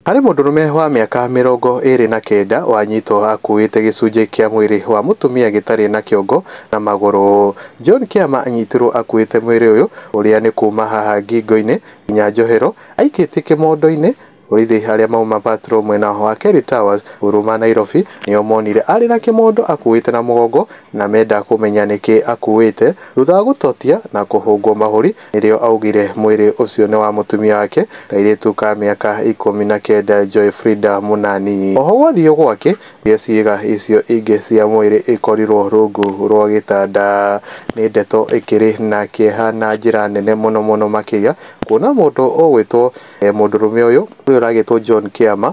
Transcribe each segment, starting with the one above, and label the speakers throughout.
Speaker 1: Harĩ mũndũrũme wa mĩaka 29 wanyitwo akuĩte gĩcunjĩ kĩa mwĩrĩ wa mũtumia gĩtarĩ na kĩongo na magũrũ. John Kĩama anyitirwo akuĩte mwĩrĩ ũyũ ũrĩa nĩ kuma haha ngingo-inĩ nginya njohero aikĩtie kĩmondo-inĩ. Borithi arĩa mauma patrol mwena wa Kerry Towers Huruma Nairobi nĩo monire arĩ na kĩmondo akuĩte na mũgongo na menda kũmenya nĩkĩ akuĩte. Thutha wa gũtotia na kũhũngwo mahũri nĩrĩo augire mwĩrĩ ũcio nĩ wa mũtumia wake kairĩtu ka mĩaka 19 Joy Frida Munani. Oho gwathiĩ gwake ciĩga icio ingĩ cia mwĩrĩ ikorirwo rungu rwa gĩtanda. Nĩ ndeto ĩkĩrĩ na kĩeha na njĩra nene mũno mũno makĩria kuona mũndũ ũgwĩtwo mũndũrũme ũyũ ũragĩtwo John Kĩama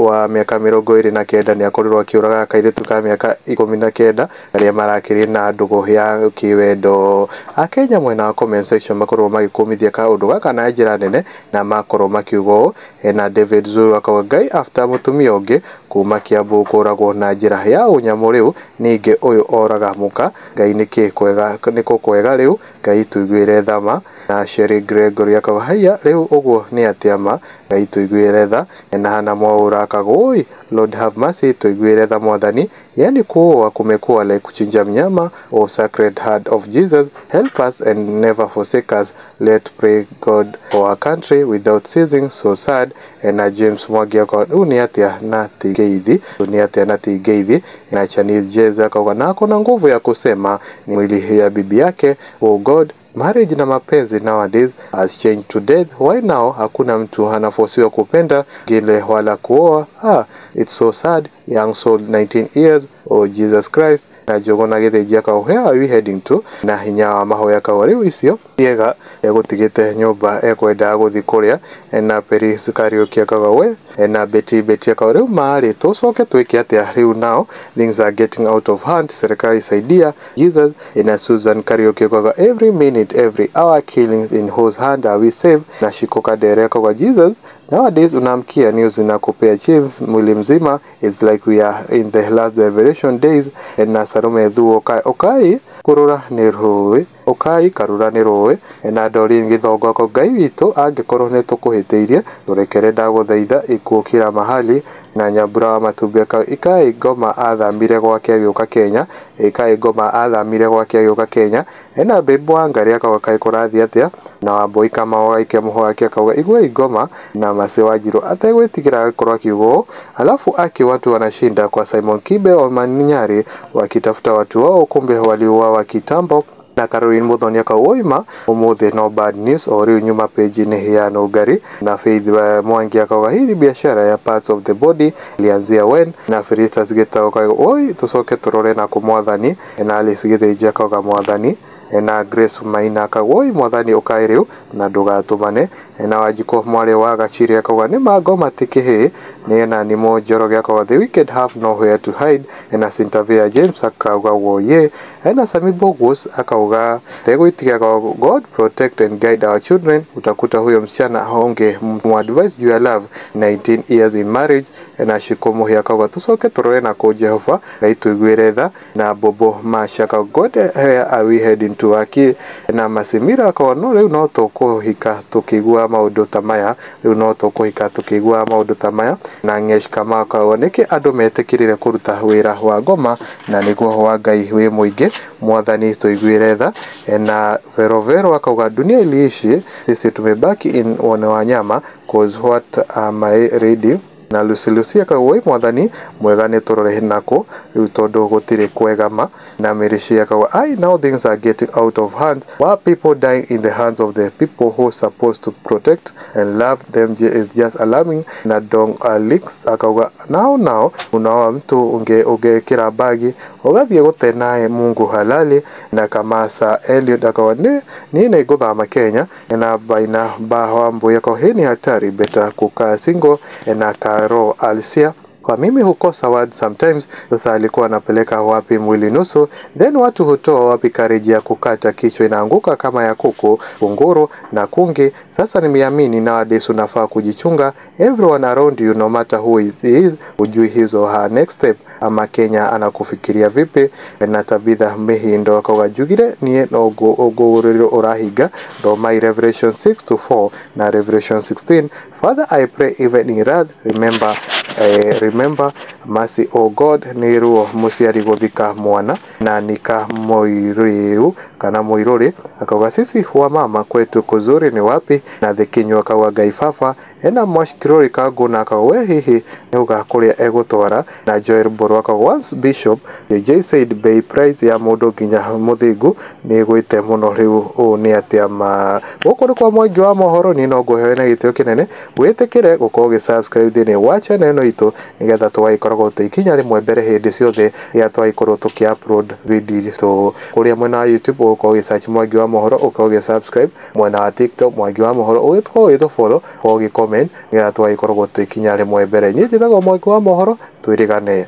Speaker 1: wa mĩaka 29 nĩ akorirwo akĩũraga kairĩtu ka mĩaka 19 arĩa marakĩrĩ na ndũgũ ya kĩwendo. Akenya mwena wa comment section makorwo magĩkũmithia kaũndũ gaka na njĩra nene na makorwo makiuga ũũ. Hena David Zuru akauga Ngai after mũtumia ũngĩ kuma Kiambu kũragwo na njĩra ya ũnyamũ rĩu ningĩ ũyũ oraga mũka Ngai nĩkĩ kwega nĩkũ kwega rĩu Ngai tũiguĩre tha ma. Na Sherry Gregory akauga haiya rĩu ũguo nĩ atĩa ma Ngai tũiguĩre tha. Na Hana Mwaura akauga oi Lord have mercy tũiguĩre tha mwathani, yani kuoa kumekuwa like kuchinja mnyama. O sacred heart of Jesus help us and never forsake us, let pray God for our country without ceasing, so sad. Na James Mwangi akauga rĩu nĩ atĩa na ti ngeithi, rĩu nĩ atĩa na ti ngeithi. Na Chinese Jez akauga na ako na nguvu ya kusema ni mwili ya bibi yake. Oh God, marriage na mapenzi nowadays has changed to death. Why now hakuna mtu anafosiwa kupenda gile wala kuoa. It's so sad. Young soul 19 years. Oh Jesus Christ. Na Njuguna Gĩthĩnji akauga where are we heading to? Na hinya wa mahoya akauga rĩu icio ciĩga egũtigĩte nyũmba ekwendaga gũthiĩ kũrĩa. Na Peris Kariuki akauga we. Na Betty Betty akauga rĩu marĩ tũcoke twĩke atĩa rĩu, now things are getting out of hand, serikali saidia Jesus. Na Susan Kariuki akauga every minute every hour killings, in whose hand are we safe? Na Shiko Kadere akauga Jesus, nowadays unaamkia news inakupea chills mwili mzima, it's like we are in the last revelation days. Na Salome Thuo okai kurura nĩ rũĩ, okai karura nĩ rũĩ. Na Doreen Gĩthongo akauga Ngai witũ angĩkorwo nĩ tũkũhĩtĩirie tũrekere ndagũthaitha ikuũ kila mahali. Na Nyambura wa Matumbĩ akauga Ikai Ngoma athamire gwake agĩũka Kenya, Ikai Ngoma athamire gwake agĩũka Kenya. Na Babe Wangari akauga kaĩ kũrathiĩ atĩa. Na Wambui Kamau agaikia mũhũ wake akauga iguai ngoma. Na Mercy Wanjiru ategwĩtigĩra agĩkorwo akiuga ũũ, alafu aki watu wanashinda kwa Simon Kibe wa Manyari wakitafuta watu wao, kumbe waliuawa kitambo. Na Caroline Muthoni akauga oima umuthi no bad news o rĩu nyuma page-inĩ ya Nũngari. Na Faith Mwangi akauga hii ni biashara ya parts of the body ilianzia when. Na Felicitas Gitau akauga oi tucoke turore na kũ mwathani. Na Alice Gĩthĩnji akauga mwathani. Na Grace Maina akauga oi mwathani ũkaĩ rĩu na ndũgatũmane. Na Wanjikũ mwarĩ wa Gachiri akauga nĩ ma ngoma ti kĩhĩĩ. Nĩ na Nimo Njoroge akauga the wicked have nowhere to hide. Na Sintavia James akauga woye. Na Sami Bogus akauga tegwĩtiga God protect and guide our children. Utakuta huyo msichana honge muadvise juu ya love 19 years in marriage. Na Shiko Muhi akauga tucoke turore na kũ Jehova Ngai tũiguĩre tha. Na Bobo Masha akauga God where are we heading to aki. Na Masimira akauga no rĩu no tũkũhika tũkĩigua maũndũ ta maya, rĩu no tũkũhika tũkĩigua maũndũ ta maya. Na Ng'esh Kamau akauga nĩkĩ andũ metĩkĩrire kũruta wĩra wa ngoma na nĩguo wa Ngai wĩ mũingĩ, mwathani tũiguĩre tha. Na Vero Vero akauga dunia iliishi, sisi tumebaki in wana wanyama, cause what am I reading? Na Lucy Lucy akauga oi mwathani mwega nĩ tũrore nako rĩu tondũ gũtirĩ kwega ma. Na Mirishi akauga I now things are getting out of hand, why people dying in the hands of the people who supposed to protect and love them is just alarming. Na Dong Alex akauga now unaoa mtu ungekira bagi ũgathiĩ gũte naye Mungu halali. Na Kamasa Eliud akauga ni nĩngũthama Kenya. Na Baina Bahwambu akauga hii ni hatari, better kukaa single. Na Karo Alisia Kwa mimi hukosa words sometimes. Sasa alikuwa anapeleka wapi mwili nusu? Then watu hutoa wapi courage ya kukata kichwa inaanguka kama ya kuku, kunguru na kungi. Sasa nimeamini nowadays unafaa kujichunga, everyone around you no matter who it is, ujui hizo her next step ama Kenya anakufikiria vipi. Na Tabitha Mihindo akauga njugire nie no ngũgũrĩrwo ũrahinga thomai Revelation 6 to 4 na Revelation 16. Father, I pray even in wrath remember, remember mercy, o God. Nĩ ruo mũciari gũthika mwana na nika moirĩu kana mũirũrĩ akauga sisi wa mama kwetu kuzuri ni wapi. Na Thikinyũ akauga Ngai baba ena mwashikirori kanguna akauga we hihi nĩ uga kũrĩa egũtwara. Na Joel Mburu akauga once Bishop JJ said bei price ya mũndũ nginya mũthingu nĩ ĩgwĩte mũno rĩu ũũ nĩ atĩa ma. Gũkũ nĩ kwa Mwangi wa mohoro, niĩ no ngũhewe na gĩtĩo kĩnene wĩtĩkĩre gũkorwo ũgĩ subscribe thĩinĩ wa channel ĩno itũ nĩgetha tũgagĩkoragwo twĩ ikinya rĩmwe mbere hĩndĩ ciothe rĩrĩa twagĩkorwo tũkĩ upload video tũ kũrĩa mwena wa YouTube ũgũkorwo ũgĩ search Mwangi wa mohoro ũkorwo ũgĩ subscribe, mwena wa TikTok Mwangi wa mohoro ũgĩkorwo ũgĩtũ follow ũkorwo ũgĩ comment nĩgetha tũgagĩkoragwo twĩ ikinya rĩmwe mbere. Niĩ njĩtagwo Mwangi wa mohoro, twĩrĩgane.